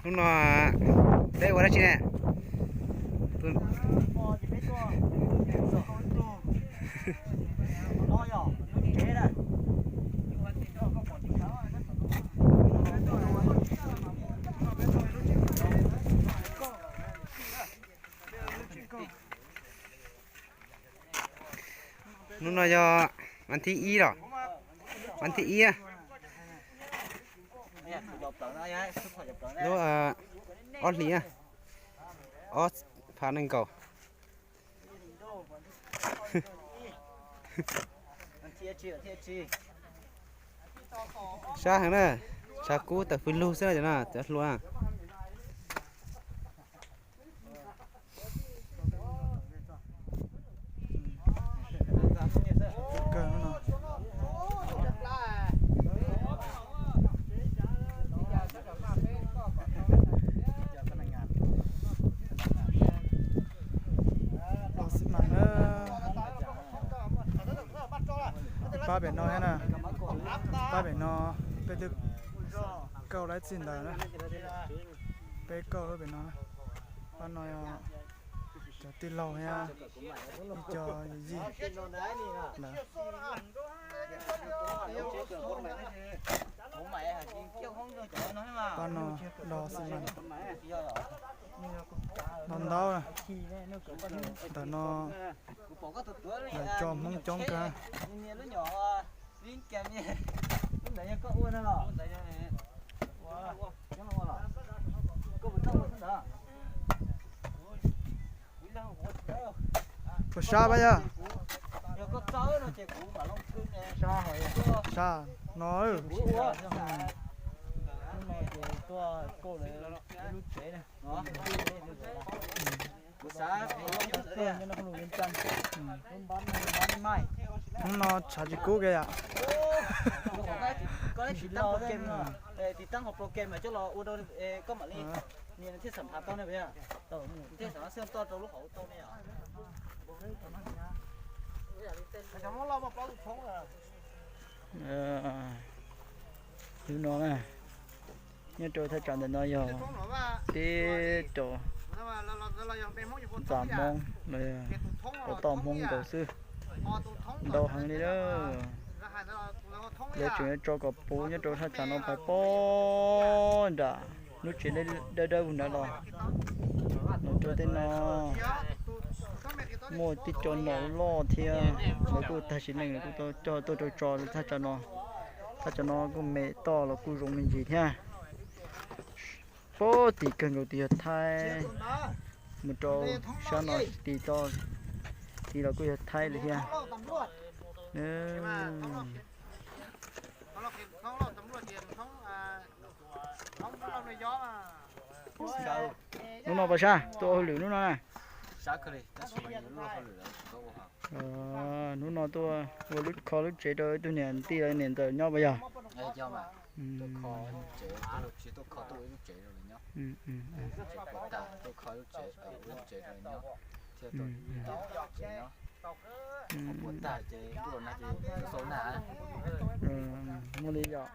Hnub no peb ua dab tsi ne? Hnub no yog vas thib ib los? Vas thib ib, lub ob hlis ob phav nees nkaum. Sab heev na, tshav kub tawm fws lug xwb no, cov no cov hluas. Pab pem no thiab na, pab pem no peb twb kauj laib txij ntawd na, peb kauj lub pem no na, pab no cov tij laug thiab cov yij lawm. Pab no do xi mas, do ntaub, ntawm no lawv tso Hmoob coob kawg. Puas sab pab yog? Sab no, hnub no tshav tsis kub kiag yom. Hnub no na, nyob rau thaj tsam ntawm no yog tib rau ntxa Hmoob los yog ua toj Hmoob nkaus xwb, ntau heev li na. Lawv tseem yuav tso kom puv nyob rau thaj tsam no pais pog nram lub tsev dawb dawb nrad los. Nws rau tej no muaj tib co nom loj thiab, lawv kuj tag sim neej lawv kuj coj tuaj rau tso thaj tsam no. Thaj tsam no kuj me toj los kuj zoo me ntsis thiab. Pab tim kawg nkaus tim yog Thaib, mus rau sab no tim toj tid los kuj yog Thaib lawm thiab. Hnub no pas sab tuaj ua hauj lwm hnub no na? Hnub no tuaj ua lub kho lub tsev rau ib tug niam tij los niam ntxawm nyob pas yog? Muaj li yom.